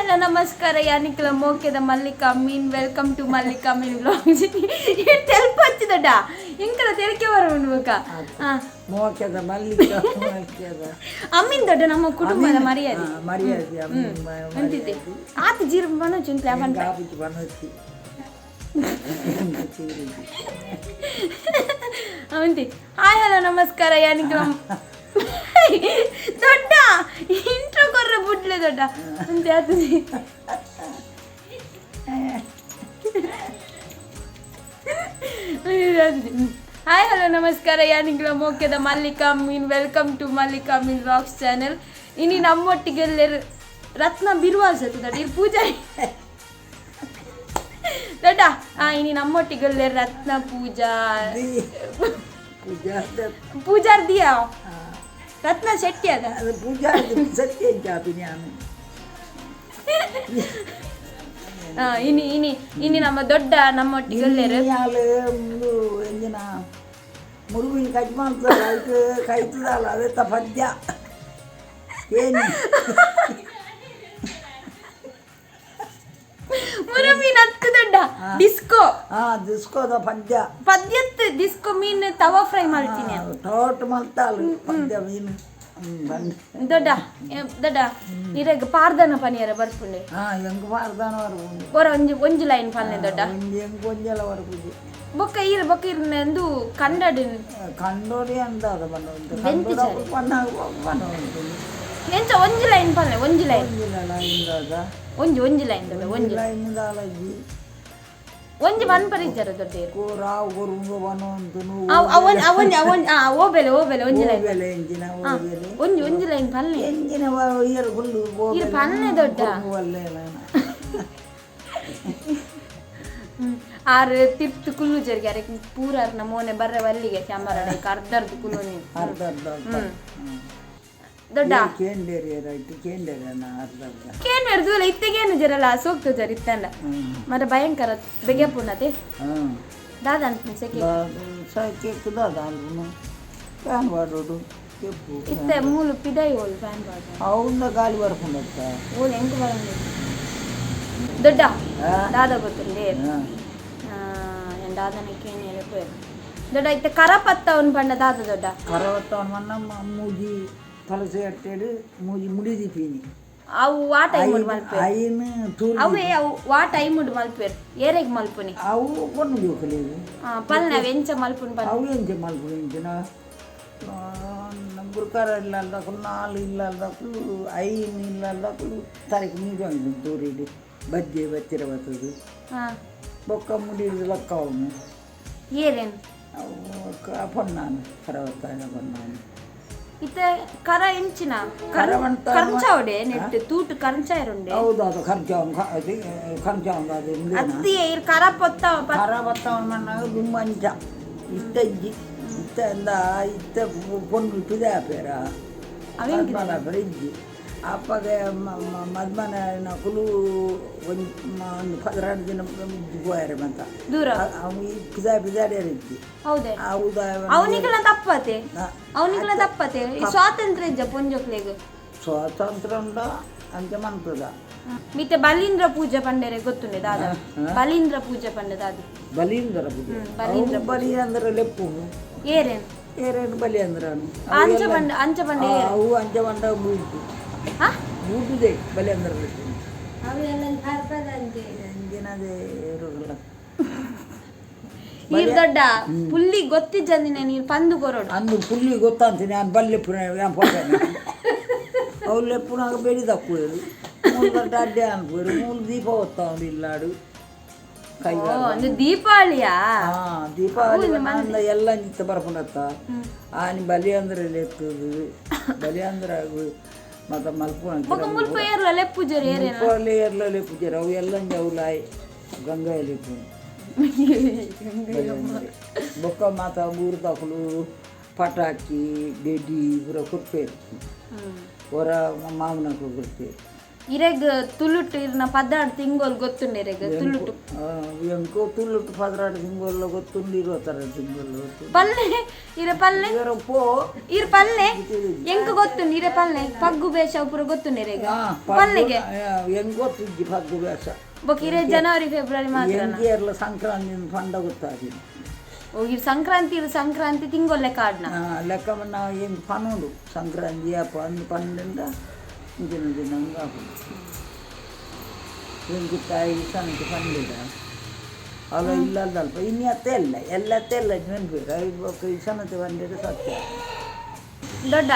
Hello ನಮಸ್ಕಾರ. ಯಾನಿಕ್ಲ ಮೋಕೆದ ಮಲ್ಲಿಕಾ ಮೀನ್. Welcome to Mallika Amin vlogs. ತೆಲ್ಪ ಹಚ್ಚಿದಡ್ಡ ಇಂಕಲ ತೆರಿಕೆ ಬರ ಬೊಕ. ಮೋಕೆದ ಮಲ್ಲಿಕ ಮೋಕೆದ. ಅಮ್ಮಿನ್ ದೊಡ್ಡ ನಮ್ಮ ಕುಟುಂಬದ ಮರ್ಯಾದೆ. ಮರ್ಯಾದೆ. ಅಂತಿದ್ದೆ ಆತ ಜೀರ ಮನೋಜ್ ಅಂತ. ಕಾಪಿಚ್ ಬನೋಚಿ. ಅವಂತಿ. ಹಾಯ್, ಹಲೋ, ನಮಸ್ಕಾರ. ಯಾನಿಕ್ಲ ದೊಡ್ಡ ಇಂಟ್ರೋ ಕೊರ್ರ ಬುಡ್ಲೆ ದೊಡ್ಡ ಅಂತ ಆತದೆ. ಹಾಯ್, ಹಲೋ, ನಮಸ್ಕಾರ. ಯಾನಿಗ್ಲ ಮೋಕೆದ ಮಲ್ಲಿಕಾ ಮೀನ್. Welcome to Mallika Amin vlogs channel. ಇನಿ ನಮ್ಮೊಟ್ಟಿಗೆ ಎಲ್ಲರೂ ರತ್ನ ಬಿರುವಾಸ್ ದೊಡ್ಡ ಇದು ಪೂಜಾರಿ ದೊಡ್ಡ. ಇನಿ ನಮ್ಮೊಟ್ಟಿಗೆ ಎಲ್ಲರೂ ರತ್ನ ಪೂಜಾ. ಪೂಜಾ. ಪೂಜಾರ್ ದಿಯಾ ರತ್ನ ಶೆಟ್ಟಿ ಅದ. ಅದು ಪೂಜಾ ಸತ್ಯ ಜಾಪಿ ನಾನು. ಇನಿ ಇನಿ ಇನಿ ನಮ್ಮ ದೊಡ್ಡ ನಮ್ಮೊಟ್ಟಿಗೆ ಎಲ್ಲರೂ. ಇಯಾಳು ಎಂಜಿನ ಮುರುವಿನ ಕಟ್ ಮಾಡ್ತಾರೆ, ಅದಕ್ಕೆ ಕೈತದಲ್ಲ, ಅದೆತ್ತ ಪದ್ಯ ಏನು? ಮುರುಮೀನ್ ಹತ್ತು ದೊಡ್ಡ ಡಿಸ್ಕೋ. ಡಿಸ್ಕೋದ ಪದ್ಯ. ಪದ್ಯತ್ ಡಿಸ್ಕೋ ಮೀನ್ ತವಾ ಫ್ರೈ ಮಾಡ್ತೀನಿ. ಟೋಟ್ ಮಲ್ತಾಳು ಪದ್ಯ ಮೀನು ಬಂದು. ದೊಡ್ಡ ದೊಡ್ಡ ಇರಗ್ ಪಾರ್ದನ ಪನಿಯರ ಬರ್ಪುಂಡೆ. ಎಂಗ್ ಪಾರ್ದಾನ ಬರ್ಪುಂಡು. ಒರ ಒಂಜಿ ಒಂಜಿ ಲೈನ್ ಪನ್ನೆ ದೊಡ್ಡ. ಒಂಜಿ ಎಂಕ್ ಒಂಜೆಲ ಬರ್ಪುಜಿ. ಬೊಕ್ಕ ಈರ್ ಬೊಕ್ಕ ಇರ್ ಎಂದು ಕಂಡಡ್. ಕಂಡೋಡಿ ಅಂತ ಅದು ಬಣ್ಣ. ಬೆಂತಿ. ಬಣ್ಣ ಬಣ್ಣ. ಎಂಚ ಒಂಜಿ ಲೈನ್ ಪನ್ನೆ, ಒಂಜಿ ಲೈನ್. ಒಂಜಿ ಲೈನ್ ದಾದ? ಒಂಜಿ ಒಂಜಿ ಲೈನ್ ದೊಡ್ಡ, ಒಂಜಿ. ಲೈನ್ ದಾಲಜ್ಜಿ. ಒಂಜಿ ಪನ್ಪರಿಜ್ಜರ ದೊಡ್ಡ ಇರ್. ರಾವು ಕೊರುಂಗು ಬನೊಂತುನು. ಅವನ್ ಅವನ್ ಅವನ್ ಓಬೆಲೆ ಓಬೆಲೆ ಒಂಜಿ ಲೈನ್. ಓಬೆಲೆ ಎಂಜಿನ ಓಬೆಲೆ? ಒಂಜಿ ಒಂಜಿ ಲೈನ್ ಪನ್ನೆ. ಎಂಜಿನ ಇಯರ್ ಗುಲ್ಲು? ಇರ್ ಪನ್ನೆ ದೊಡ್ಡ. ಒಲ್ಲೆ. ಆರ್ ತಿರ್ತು ಕುಲ್ಲು ಜರಿಗೆ ಅರೆ ಪೂರ ಅರ್ನ ಮೋನೆ ಬರ್ರೆ ವಲ್ಲಿಗೆ ಕ್ಯಾಮರಾ ಅರ್ಧರ್ದು ಕುಲ್ಲು ನೀನು. ಅರ್ಧ ಅರ್ಧ ಅರ್ಧ. ದೊಡ್ಡ. ಕೇಂಡೇರಿ ರೈಟ್ ಕೇಂಡೇರಿ ಅಣ್ಣ ಅರ್ಧ ಅರ್ಧ. ಕೇನ್ ಹಿಡ್ದು ಇತ್ತೆಗೇನು ಜರಲ್ಲ ಸೋಕ್ತು ಜರ್ ಇತ್ತಂಡ ಮರ ಭಯಂಕರ ಬೆಗೆ ಪುನತೆ. ದಾದ ಅನ್ಪಿನ ಸೆಕೆ? ಕೇಕ್ ದಾದ ಅಲ್ಪುನು ಫ್ಯಾನ್ ವಾಡೋಡು ಕೆಪ್ಪು. ಇತ್ತೆ ಮೂಲು ಪಿದೈ ಓಲ್ ಫ್ಯಾನ್ ಬಾಡ. ಅವುಂದ ಗಾಳಿ ಬರ್ಪುಂಡತ್ತ. ಓಲ್ ಎಂಕ್ ಬರಂದು ದೊಡ್ಡ. ದಾದ ಗೊತ್ತುಂಡೆ? ದಾದನ ಕೇಳಿ ಪೋಯ್ ದೊಡ್ಡ. ಇತ್ತೆ ಕರಪತ್ತವನ್ ಪಂಡ ದಾದ ದೊಡ್ಡ? ಕರವತ್ತವನ್ ಮನ್ನ ಮೂಜಿ ತಲಸೆ ಅಟ್ಟೆಡು ಮೂಜಿ ಮುಡಿದಿ ಪೀನಿ. ಅವು ವಾ ಟೈಮ್ ಮಲ್ಪೇರ್? ಐನ್ ತೂರು. ಅವೇ ಅವು ವಾ ಟೈಮ್ ಮಲ್ಪೇರ್, ಏರೆಗ್ ಮಲ್ಪುನಿ? ಅವು ಪೊಣ್ಣು ಜೋಕುలేదు. ಪಲ್ನ ಅವು ಎಂಚ ಮಲ್ಪುನ್ ಪನ್. ಅವು ಎಂಚ ಮಲ್ಪುನಿ ಇಂಚಿನ ಗುರುಕಾರ ಇಲ್ಲದಕ್ಕೂ ನಾಲ್ ಇಲ್ಲದಕ್ಕೂ ಐನ್ ಇಲ್ಲದಕ್ಕೂ ತಲೆಗೆ ನೀರು ವಾಂಗಿ ತೂರಿಡು ಬಜ್ಜೆ ಬಚ್ಚಿರ ಬರ್ತದೆ. ಬೊಕ್ಕ ಮುಡಿದು ಲಕ್ಕವನು. ಏರೇನು? ಅವು ಪೊನ್ನಾನು ಕರವತ್ತಾಯ ಪೊನ್ನಾನು. ಇತ್ತೆ ಕರ ಎಂಚಿನ? ಕರವಂತ. ಕರ್ಂಚಾವಡೆ ನೆಟ್ ತೂಟು ಕರ್ಂಚಾಯರುಂಡೆ. ಹೌದು, ಅದು ಖರ್ಚಾವನ್ ಖರ್ಚಾವನ್ ಅದು. ಅತ್ತಿ ಇರ್ ಕರ ಪೊತ್ತ. ಕರ ಬತ್ತವನ್ ಮಣ್ಣಾಗ ದುಂಬಂಚ ಇತ್ತ ಇಜ್ಜಿ ಇತ್ತ ಎಂದ ಇತ್ತ ಪೊಣ್ಣು ಪಿದೆ ಆಪೇರ ಮದ್ಮನ ಆಪೇರ ಇಜ್ಜಿ. ಅಪ್ಪಗ ಮದ್ಮನ ನಕುಲು ಒಂಜಿ ಒಂದು 12 ದಿನ ಪೋಯಾರೆ ಮಂತ. ದೂರ. ಅವು ಪಿದಾ ಪಿದಾಡ್ಯಾರ ಇಜ್ಜಿ. ಹೌದೇ? ಹೌದಾ. ಅವನಿಗಳ ತಪ್ಪತೆ, ಅವನಿಗಳ ತಪ್ಪತೆ. ಈ ಸ್ವಾತಂತ್ರ್ಯ ಇಜ್ಜ ಪೊಂಜೋಕ್ಲೆಗ್? ಸ್ವಾತಂತ್ರ್ಯ ಉಂಡ ಅಂಚ ಮನ್ಪುದ. ಮಿತ್ತೆ ಬಲೀಂದ್ರ ಪೂಜೆ ಪಂಡೆರೆ ಗೊತ್ತುಂಡೆ ದಾದ? ಬಲೀಂದ್ರ ಪೂಜೆ ಪಂಡೆ ದಾದ? ಬಲೀಂದ್ರ ಪೂಜೆ. ಬಲೀಂದ್ರ. ಬಲಿ ಅಂದ್ರೆ ಲೆಪ್ಪುನು. ಏರೇನು? ಏರೇನು ಬಲಿ ಅಂದ್ರಾನು? ಅಂಚ ಬಂಡ, ಅಂಚ ಬಂಡೆ. ಅವು ಅಂಚ ಬಂಡ ಬೂಟು. ಬೂಟುದೇ ಬಲಿ ಅಂದ್ರೆ ಲೆಪ್ಪುನು. ಎಂಜಿನದೇ ಇರುಗಲ್ಲ. ಈರ್ ದೊಡ್ಡ ಪುಲ್ಲಿ ಗೊತ್ತಿಜ್ಜಂದಿನ ನೀರು ಪಂದು ಕೊರೋಡು. ಅಂದು ಪುಲ್ಲಿ ಗೊತ್ತಂತೀನಿ ನಾನು ಬಲ್ಲೆಪ್ಪುನ ಯಾನ್ ಪೋಪೇನೆ. ಅವು ಲೆಪ್ಪುನಾಗ ಬೆಡಿ ದಕ್ಕುವೆರು, ಮೂಲು ಗಂಟೆ ಅಡ್ಡೆ ಅನ್ಪುವೆರು, ಮೂಲು ದೀಪ ಹೊತ್ತಾವಂಡು ಇಲ್ಲಾಡು ಕೈ. ಓ, ಒಂದು ದೀಪಾವಳಿಯಾ? ದೀಪಾವಳಿ ಅಂದ ಎಲ್ಲ ನಿತ್ಯ ಬರ್ಪುಂಡತ್ತ. ಆನಿ ಬಲಿ ಅಂದ್ರೆ ಎತ್ತದು ಬಲಿ ಅಂದ್ರೆ ಮತ್ತೆ ಮಲ್ಪುನ. ಬೊಕ ಮುಲ್ಪ ಏರ್ಲ ಲೆಪ್ಪುಜರು ಏರೇನ? ಮುಲ್ಪಲ್ಲಿ ಏರ್ಲ ಲೆಪ್ಪುಜರು. ಅವು ಎಲ್ಲ ಅವುಲಾಯ್ ಗಂಗಾ ಲೆಪ್ಪು ಬೊಕ್ಕ ಮಾತ ಊರು ತಕಲು ಪಟಾಕಿ ಬೆಡಿ ಪೂರ ಕೊರ್ಪೇರು, ಹೊರ ಮಾಮನಕು ಕೊರ್ಪೇರು. ಇರೆಗ್ ತುಳುಟ್ ಇರ್ನ 12 ತಿಂಗೊಲ್ ಗೊತ್ತುಂಡು ಇರೆಗ್ ತುಳುಟ್ ಎಂಕು ತುಳುಟ್ 12 ತಿಂಗೊಲ್ಲ ಗೊತ್ತುಂಡು 22 ತಿಂಗೊಲ್ಲ ಗೊತ್ತು ಪಲ್ಲೆ ಇರೆ ಪಲ್ಲೆ ಪೋ ಇರ್ ಪಲ್ಲೆ ಎಂಕ್ ಗೊತ್ತುಂಡು ಇರೆ ಪಲ್ಲೆ ಪಗ್ಗು ಬೇಷ ಪೂರ ಗೊತ್ತುಂಡು ಇರೆಗ್ ಪಲ್ಲೆಗೆ ಎಂಕ್ ಗೊತ್ತಿಜ್ಜಿ ಪಗ್ಗು ಬೇಷ ಬೊಕ ಇರೆ ಜನವರಿ ಫೆಬ್ರವರಿ ಮಾತ್ರ ಎಂಕೇರ್ಲ ಸಂಕ್ರಾಂತಿ ಪಂಡ ಗೊತ್ತಾಗಿ ಓ ಇರ್ ಸಂಕ್ರಾಂತಿ ಇರ್ ಸಂಕ್ರಾಂತಿ ತಿಂಗೊಲ್ಲೆ ಕಾಡ್ನ ಲೆಕ್ಕ ನಾವು ಎಂಕ್ ಪನುಂಡು ಸಂಕ್ರಾಂತಿ ಅಪ್ಪ ಅಂದು ಪಂಡ ಇಂಚಿನ ದಿನ ಆಪುಂಡು ಎಂಕ್ ತಾಯಿ ಸನಕ್ಕೆ ಪಂಡಿದ ಅಲ್ಲ ಇಲ್ಲ ಅಲ್ಪ ಇನ್ನು ಅತ್ತೆ ಎಲ್ಲ ಎಲ್ಲತ್ತೆ ಎಲ್ಲ ನೆನ್ಪಿರ ಬೊಕ್ಕ ಈ ಸನತೆ ಪಂಡಿರ ಸತ್ಯ ದೊಡ್ಡ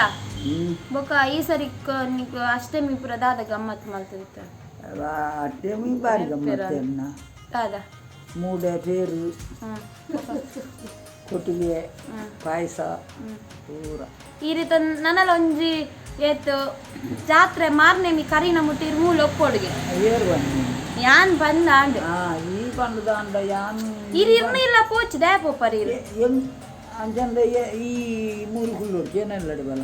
ಬೊಕ ಈ ಸರಿ ಅಷ್ಟಮಿ ಪೂರ ದಾದ ಗಮ್ಮತ್ ಮಲ್ತಿತ್ತು ಅಷ್ಟಮಿ ಬಾರಿ ಗಮ್ಮತ್ತು ಎನ್ನ ದಾದ ಮೂಡೆ ಪೇರು ಕೊಟ್ಟಿಗೆ ಪಾಯಸ ಪೂರ ಈ ರೀತಿ ನನಲ ಒಂಜಿ ಏತು ಜಾತ್ರೆ ಮಾರ್ನೇಮಿ ಕರಿನ ಮುಟ್ಟಿ ಮೂಲ ಒಪ್ಪೊಡುಗೆ ಏರು ಬನ್ನಿ ಯಾನ್ ಬಂದ ಆಂಡ್ ಈ ಬಂದದ ಅಂಡ ಯಾನ್ ಇರ್ ಇರ್ನ ಇಲ್ಲ ಪೋಚ್ ದ್ಯಾ ಪೋಪರ್ ಇರು ಎಂ ಅಂಚಂದ ಈ ಮೂರು ಕುಲ್ಲೋಡು ಏನೆಲ್ಲ ಬಲ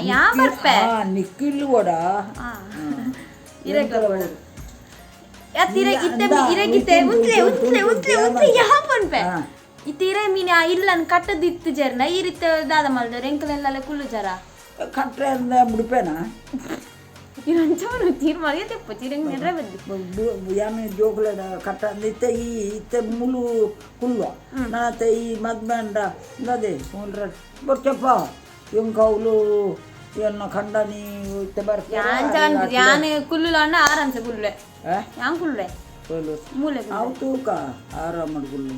ಯಾ ಬರ್ಪೆ ನಿಕ್ಕಿಲ್ಲು ಕೂಡ ಇರೆಗಿತ್ತೆ ಉಂತ್ಲೆ ಉಂತ್ಲೆ ಉಂತ್ಲೆ ಉಂತ್ಲೆ ಯಾ ಪನ್ಪೆ ಇತ್ತೆ ಮೀನ ಇಲ್ಲ ಕಟ್ಟದ ಇತ್ತು ಜರ್ನ ಈ ರೀತಿ ದಾದ ಮಲ್ದರ್ ಎಂಕಲೆಲ್ಲ ಕುಲ್ಲು ಜರ ಕಟ್ರೆ ಅಂದ ಮುಡಿಪೇನಾ ಇರಂಚವನು ತೀರ್ಮಾನ ತೆಪ್ಪು ಚಿರಂಗ್ ನೆಡ್ರೆ ಬಂದಿ ಯಾನ್ ಜೋಕುಲೆಡ ಕಟ್ಟ ಇತ್ತೆ ಈ ಇತ್ತೆ ಮುಲು ಕುಲ್ವ ನಾತೆ ಈ ಮದ್ಮೆಂಡ ಅದೇ ಮೂಲ್ರ ಬೊರ್ಚಪ್ಪ ಎಂಕೌಲು ಎನ್ನ ಖಂಡನಿ ಇತ್ತೆ ಬರ್ತಾರೆ ಯಾನ್ ಚಾನ್ ಯಾನ್ ಕುಲ್ಲುಲ ಅಣ್ಣ ಆರಾಮ್ಸೆ ಕುಲ್ಲೆ ಯಾನ್ ಕುಲ್ಲೆ ಮೂಲೆ ಅವು ತೂಕ ಆರಾಮ ಕುಲ್ಲು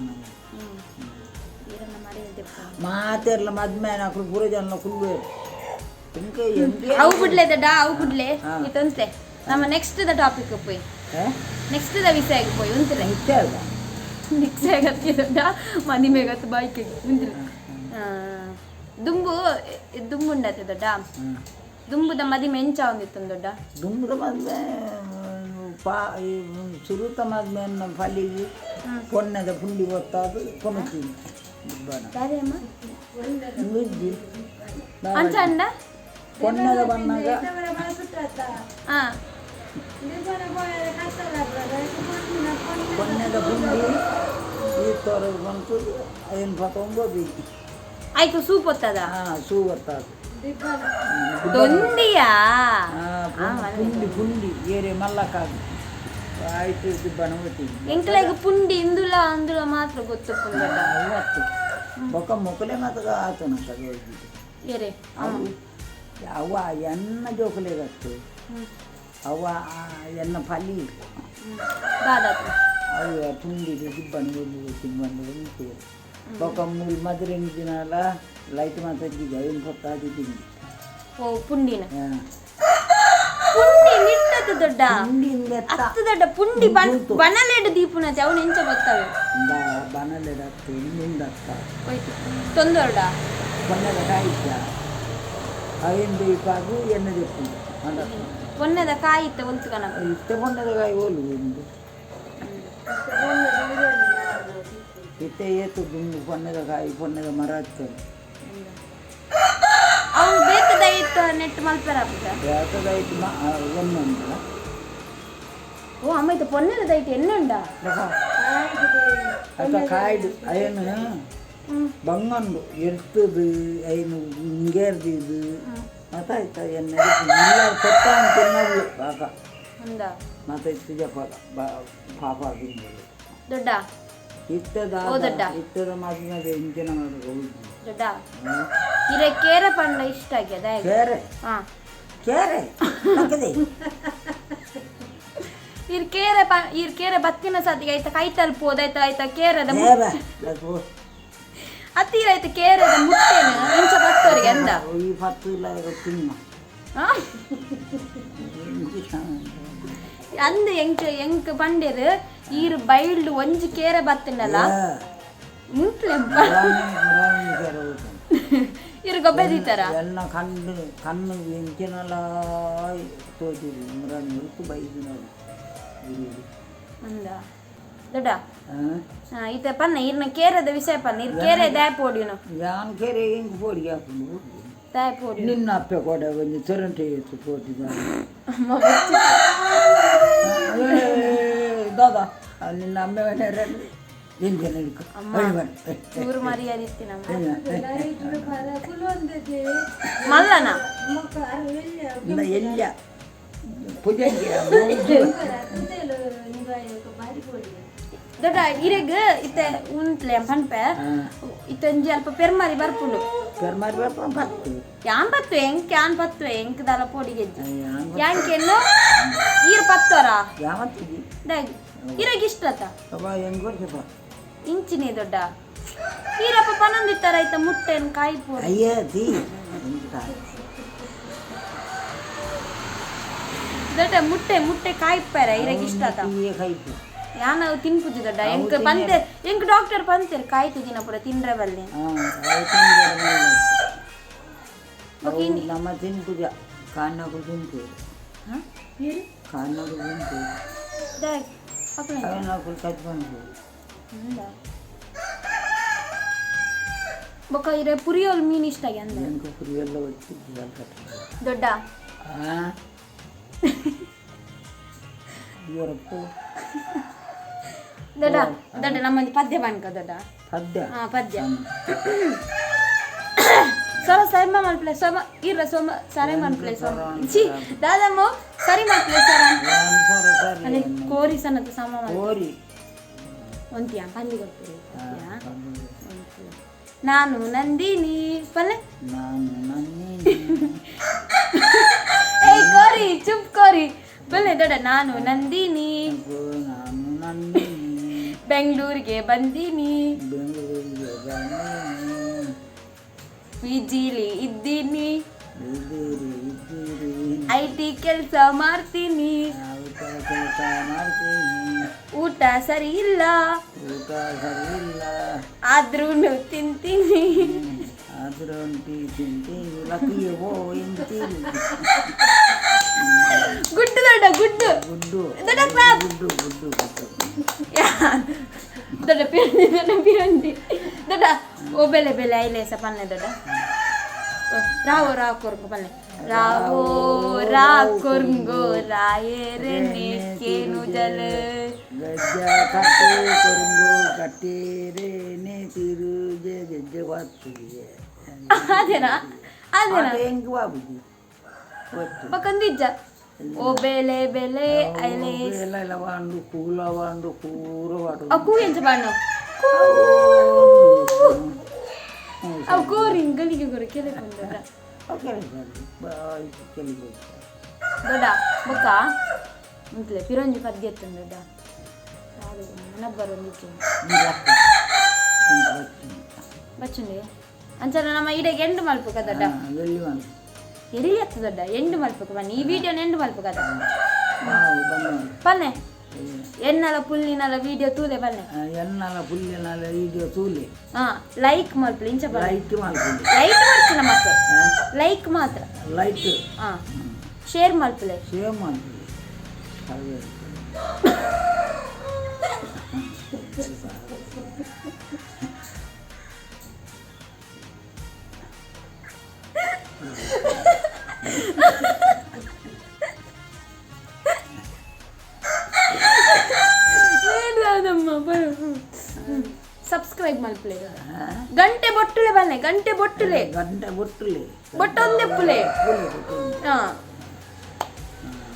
ಮಾತೆರ್ಲ ಮದ್ಮೇನ ಅಕುಲು ಪೂರ ಜನ ಕುಲ್ವೆ ಅವು ಬಿಡ್ಲೆ ದಡ್ಡ ಅವು ಬಿಡ್ಲೆ ಇತ್ತಂತೆ ನಮ್ಮ ನೆಕ್ಸ್ಟ್ the topic ಪೋಯ್ ನೆಕ್ಸ್ಟ್ the ವಿಷಯಕ್ಕೆ ಪೋಯ್ ಉಂತಲೆ ನೆಕ್ಸ್ಟ್ ಆಗತ್ತೆ ದೊಡ್ಡ ಮದಿಮೆಗತ್ತು ಬೈಕ್ ಉಂತಲೆ ದುಂಬು ದುಂಬು ಉಂಡತೆ ದೊಡ್ಡ ದುಂಬುದ ಮದಿಮೆ ಎಂಚ ಒಂದಿತ್ತು ದೊಡ್ಡ ದುಂಬುದ ಮದ್ಮೆ ಪಾ ಸುರುತ ಮದ್ಮೆ ಫಲಿಗೆ ಪೊಣ್ಣದ ಪುಂಡಿ ಗೊತ್ತಾದು ಕೊನತೀನಿ ಅಂಚ ಅಂಡ ಪೊಣ್ಣದ ಬಣ್ಣಗ ಪೊಣ್ಣದ ಪುಂಡಿ ಈ ತೋರದು ಬಂತು ಏನು ಪತ್ತೊಂಬೋದು ಆಯ್ತು ಸೂಪ್ ಹೊತ್ತದ ಸೂ ಹೊತ್ತದು ದೊಂದಿಯಾ ಪುಂಡಿ ಪುಂಡಿ ಏರೆ ಮಲ್ಲಕ್ಕಾಗಿ ಆಯ್ತು ದಿಬ್ಬಣ ಹೋಗ್ತೀನಿ ಎಂಕ್ಲೆಗ್ ಪುಂಡಿ ಇಂದುಲ ಅಂದುಲ ಮಾತ್ರ ಗೊತ್ತು ಅವತ್ತು ಬೊಕ್ಕ ಮೊಕಲೆ ಮಾತ್ರ ಆತನ ಏರೆ ಅವು ಅವ ಎನ್ನ ಜೋಕುಲೆಗತ್ತು ಅವ ಎನ್ನ ಫಲಿ ಅವು ಪುಂಡಿ ದಿಬ್ಬಣ ತಿಂಬಂದು ಬೊಕ್ಕ ಮೂಲು ಮದುರೆ ದಿನಲ್ಲ ಲೈಟ್ ಮಾತ್ರ ಏನು ಹೊತ್ತಾದಿದ್ದೀನಿ ಓ ಪುಂಡಿನ ಪುಂಡಿ ನಿಟ್ಟದ ದೊಡ್ಡ ಅತ್ತು ದೊಡ್ಡ ಪುಂಡಿ ಬನಲೆಡ್ ದೀಪುನತೆ ಅವನು ಎಂಚ ಬರ್ತವೆ ಬನಲೆಡ್ ಅತ್ತು ಇನ್ನೊಂದತ್ತ ಹೋಯ್ತು ತೊಂದೊರ್ಡ ಪೊನ್ನೆದ ಕಾಯಿತ್ತ ಅವೇನು ದೀಪಾಗು ಎಣ್ಣೆ ದೀಪುಂಡು ಪೊನ್ನೆದ ಕಾಯಿ ಇತ್ತ ಒಲ್ತು ಕಣ ಇತ್ತೆ ಪೊನ್ನೆದ ಕಾಯಿ ಓಲು ಉಂಡು ಇತ್ತೆ ಏತು ದುಂಡು ಪೊನ್ನೆದ ಕಾಯಿ ಪೊನ್ನೆದ ಮರ ಹತ್ತದು ಅವು ಬೇತದ ಇತ್ತು ನೆಟ್ ಮಲ್ಪೆರ ಆಪುಜ ಬೇತದ ಐಟ್ ಎಣ್ಣೆ ಉಂಟಲ್ಲ ಓ ಅಮ್ಮ ಇದು ಪೊನ್ನೆದ ಐಟ್ ಎಣ್ಣೆ ಉಂಡಾ ಅತ್ತ ಕಾಯ್ದು ಅಯ್ಯನು ಬಂಗಂಡು ಎರ್ತದು ಅಯ್ಯನು ಹಿಂಗೇರ್ದಿದ್ದು ಮತ್ತೆ ಆಯ್ತಾ ಎಣ್ಣೆ ಇಲ್ಲ ಕೊಟ್ಟ ತಿನ್ನವು ಬಾಕ ಮತ್ತೆ ಇತ್ತು ಜಪ ಪಾಪ ತಿನ್ನೋದು ದೊಡ್ಡ ಇತ್ತದ ಇತ್ತದ ಮಾತಿನದ ಇಂಚಿನ ಮಾಡೋದು ದೊಡ್ಡ ಇರೆ ಕೇರೆ ಪಂಡ ಇಷ್ಟ ಆಗ್ಯದ ಕೇರೆ ಕೇರೆ ಇರ್ ಕೇರೆ ಇರ್ ಕೇರೆ ಬತ್ತಿನ ಸಾತಿಗೆ ಆಯ್ತಾ ಕೈತಲ್ ಪೋದಾಯ್ತಾ ಆಯ್ತಾ ಕೇರದ ಅತ್ತೀರ ಆಯ್ತು ಕೇರದ ಮುಟ್ಟೆನ ಇಂಚ ಬತ್ತವರಿಗೆ ಅಂದ ಈ ಪತ್ತು ಇಲ್ಲ ತಿನ್ನ ಅಂದ್ ಎಂಕ್ ಎಂಕ್ ಪಂಡೇರು ಈರ್ ಬೈಲ್ಡ್ ಒಂಜಿ ಕೇರೆ ಬತ್ತಿನಲ್ಲ ಮುಂತ್ಲೆ ಇರು ಗೊಬ್ಬೆ ದೀತಾರ ಎಲ್ಲ ಕಣ್ಣು ಕಣ್ಣು ಎಂಚಿನಲ್ಲ ತೋಜಿರಿ ಮುರಾಣಿ ಹೊರತು ಬೈದಿನವರು ಅಂದ ದೊಡ್ಡ ಇತ್ತೆ ಪನ್ನ ಇರ್ನ ಕೇರದ ವಿಷಯ ಪನ್ನ ಇರ್ ಕೇರೆ ದ್ಯಾ ಪೋಡಿನು ಯಾನ್ ಕೇರೆ ಎಂಕ್ ಪೋಡಿಗೆ ಹಾಕೊಂಡು ದಾಯ ಪೋಡಿ ನಿನ್ನ ಅಪ್ಪೆ ಕೊಡ ಒಂಜಿ ಚೊರಂಟೆ ಇತ್ತು ಪೋಟಿದ. ಅಮ್ಮ. ದಾದಾ ನಿನ್ನ ಅಮ್ಮೆ ಚೂರು ಮರ್ಯಾದೆ ನಮ್ಮ ಮಲ್ಲನ. ಎಲ್ಲ ಪೂಜೆ. ದೊಡ್ಡ ಇರೆಗ್ ಇತ್ತೆ ಉಂತ್ಲೆ ಪನ್ಪೆ, ಇತ್ತೊಂಜಿ ಅಲ್ಪ ಪೆರ್ಮರಿ ಬರ್ಪುಂಡು. ಪೆರ್ಮರಿ ಬರ್ಪುಂಡು ಪತ್ತು. ಯಾನ್ ಪತ್ತು, ಎಂಕ್ ಯಾನ್ ಪತ್ತು, ಎಂಕ್ ದಾಲ ಪೋಡಿಗೆಜ್ಜಿ. ಯಾಂಕೆನ್ನು ಈರ್ ಪತ್ತೋರ? ಯಾವತ್ತಿಗೆ? ದಾಗ್ ಇರೆಗ್ ಇಷ್ಟ ಆತ? ಇಂಚಿನಿ ದೊಡ್ಡ ಈರಪ್ಪ ಪನೊಂದಿತ್ತಾರ ಐತ ಮುಟ್ಟೆನ್ ಕಾಯಿ ಪೋಡಿ. ಅಯ್ಯ ದಿ. ದೊಡ್ಡ ಮುಟ್ಟೆ ಮುಟ್ಟೆ ಕಾಯಿಪ್ಪಾರ, ಇರೆಗ್ ಇಷ್ಟ ಆತ? ಕಾಯ್ಪು. ಯಾನ್ ಅವು ತಿನ್ಪುಜಿ ದೊಡ್ಡ. ಎಂಕ್ ಪಂತೆ, ಎಂಕ್ ಡಾಕ್ಟರ್ ಪಂತೆರ್ ಕಾಯ್ತು ದಿನ ಪೂರ ತಿನ್ರೆ ಬಲ್ಲೆ. ನಮ್ಮ ತಿನ್ಪುಜ, ಕಾಣ್ಣకు ತಿನ್ಪು, ಕಾಣ್ಣకు ತಿನ್ಪು. ಅವನಕ್ಕುಲು ಕಜ್ಬಂದು. ಬೊಕ್ಕ ಇರೆ ಪುರಿಯೋಲ್ ಮೀನ್ ಇಷ್ಟ ಅಂದ? ಎಂಕ್ ಪುರಿಯಲ್ಲ ಒತ್ತಿ. ದೊಡ್ಡ. ಇವರಪ್ಪು. ದೊಡ್ಡ, ದೊಡ್ಡ, ನಮ್ಮೊಂದು ಪದ್ಯ ಬನ್ಕ ದೊಡ್ಡ. ಪದ್ಯ? ಹಾ, ಪದ್ಯ. ಸೊರ ಸರಿಮ ಮಲ್ಪಲೆ ಸೋಮ ಇರ ಸೋಮ ಸರಿ ಮಲ್ಪಲೆ ಸೋಮ ಚಿ ದಾದಮ್ಮ ಸರಿ ಮಲ್ಪಲೆ ಸರ. ಅದೇ ಕೋರಿ ಸನ್ನತ ಸಮ. ಕೋರಿ. ಒಂತಿಯ ಪಂದಿ ಕೊಡ್ತೀರಿ. ನಾನು ನಂದಿನಿ ಪಲ್ಲೆ. ನಾನು ನಂದಿನಿ. ಏಯ್ ಕೋರಿ, ಚುಪ್ ಕೋರಿ ಬಲ್ಲೆ. ದೊಡ್ಡ, ನಾನು ನಂದಿನಿ. ನಾನು ನಂದಿನಿ. ಬೆಂಗಳೂರಿಗೆ ಬಂದೀನಿ. ಬೆಂಗಳೂರಿಗೆ ಬಂದೀನಿ. ಪಿಜಿಲಿ ಇದ್ದೀನಿ. ಇದ್ದೀರಿ ಇದ್ದೀರಿ. I T ಕೆಲಸ ಮಾಡ್ತೀನಿ. ಕೆಲಸ ಮಾಡ್ತೀನಿ. ಊಟ ಸರಿ ಇಲ್ಲ. ಊಟ ಸರಿ ಇಲ್ಲ. ಆದ್ರೂ ತಿಂತೀನಿ. ಆದ್ರೂ ತಿಂತೀನಿ. ಲಕ್ಕಿಯೋ ಎಂತೀನಿ. ಗುಡ್ಡು ದೊಡ್ಡ ಗುಡ್ಡು. ಗುಡ್ಡು. ದೊಡ್ಡ ಕ್ಲಾಪ್. ಗುಡ್ಡು ಗುಡ್ಡು ಗುಡ್ಡು. ದೊಡ್ಡ ಪಿರಂದಿ, ದೊಡ್ಡ ಪಿರಂದಿ ದೊಡ್ಡ. ಓ ಬೆಲೆ ಬೆಲೆ ಐಲೆ ಸ ಪನ್ನೆ ದೊಡ್ಡ. ರಾವೋ ರಾವ್ ಕೊರ್ಗು ಪನ್ನೆ. ರಾವೋ ರಾ ಕೊರ್ಗೋ ರಾಯೇರೆ ಕೇನು ಜಲ. ಗಜ್ಜ ಕಟ್ಟೆ ಕೊರಂಗು ಕಟ್ಟೇರೆ ನೇ ತಿರುಜೆ ಗೆಜ್ಜೆ ಬಾತುಗೆ. ಅದೇನಾ ಅದೇನಾ? ಹೆಂಗ್ ಬಾಬುಜಿ ಗೊತ್ತು. ಪಕ್ಕಂದಿಜ್ಜ ಓ ಬೆಲೆ ಬೆಲೆ ಐಲೆ. ಎಲ್ಲ ಎಲ್ಲ ವಾಂಡು ಕೂಲ ವಾಂಡು ಕೂರ ವಾಡು. ಆ ಕೂ ಎಂಚ ಬಾಣು ಅವು ಕೋರಿ ಗಲಿಗೆ ಗೊರ ಕೆಲೆ ಬಂದದ. ದೊಡ್ಡ ಬೊಕ್ಕ ಮುಂತ್ಲೆ ಪಿರಂಜಿ ಪದ್ಯ ಎತ್ತುಂಡು ದೊಡ್ಡ. ನೆನಬ್ಬರೊಂದಿಜ್ಜಿ ಬಚ್ಚುಂಡೆ. ಅಂಚನ ನಮ್ಮ ಇಡೆಗೆ ಎಂಡು ಮಲ್ಪುಕ ದೊಡ್ಡ. ಎಲ್ಲಿ ಎತ್ತು ದೊಡ್ಡ ಎಂಡು ಮಲ್ಪುಕ ಬನ್ನಿ. ಈ ವಿಡಿಯೋನ ಎಂಡು ಮಲ್ಪುಕ ಪನ್ನೆ. ಎನ್ನಲ ಪುಲ್ಲಿನಲ ವಿಡಿಯೋ ತೂಲೆ ಬನ್ನೆ. ಎನ್ನಲ ಪುಲ್ಲಿನಲ ವಿಡಿಯೋ ತೂಲೆ. ಹಾ, ಲೈಕ್ ಮಲ್ಪಲೆ ಇಂಚ ಬನ್ನಿ. ಲೈಕ್ ಮಲ್ಪಲೆ. ಲೈಕ್ ಮಾಡ್ತೀನಿ ಮಕ್ಕಳು, ಲೈಕ್ ಮಾತ್ರ. ಲೈಕ್. ಹಾ, ಶೇರ್ ಮಲ್ಪಲೆ. ಶೇರ್ ಮಲ್ಪಲೆ. ಸಬ್ಸ್ಕ್ರೈಬ್ ಮಲ್ಪಲೆ. ಗಂಟೆ ಬೊಟ್ಟುಲೆ ಬನ್ನೆ, ಗಂಟೆ ಬೊಟ್ಟುಲೆ. ಗಂಟೆ ಬೊಟ್ಟುಲೆ. ಬೊಟ್ಟೊಂದೆ ಪುಲೆ. ಹಾ,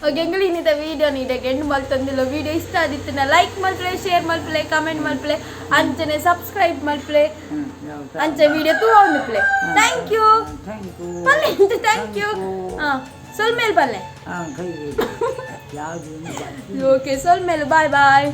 ಓಕೆ, ಎಂಗ್ಲಿನಿದ ವಿಡಿಯೋ ನೀಡೆ ಎಂಡ್ ಮಲ್ತೊಂದಿಲ್ಲ. ವಿಡಿಯೋ ಇಷ್ಟ ಆದಿತ್ತಿನ ಲೈಕ್ ಮಲ್ಪಲೆ, ಶೇರ್ ಮಲ್ಪಲೆ, ಕಮೆಂಟ್ ಮಲ್ಪಲೆ, ಅಂಚನೆ ಸಬ್ಸ್ಕ್ರೈಬ್ ಮಲ್ಪಲೆ, ಅಂಚೆ ವಿಡಿಯೋ ತೂ ಪ್ಲೇ. Thank you ಪಲ್ಲೆ, thank you. ಹಾಂ, ಸೊಲ್ಮೇಲೆ ಪಲ್ಲೆ. ಓಕೆ, ಸೊಲ್ಮೇಲೆ, ಬಾಯ್ ಬಾಯ್.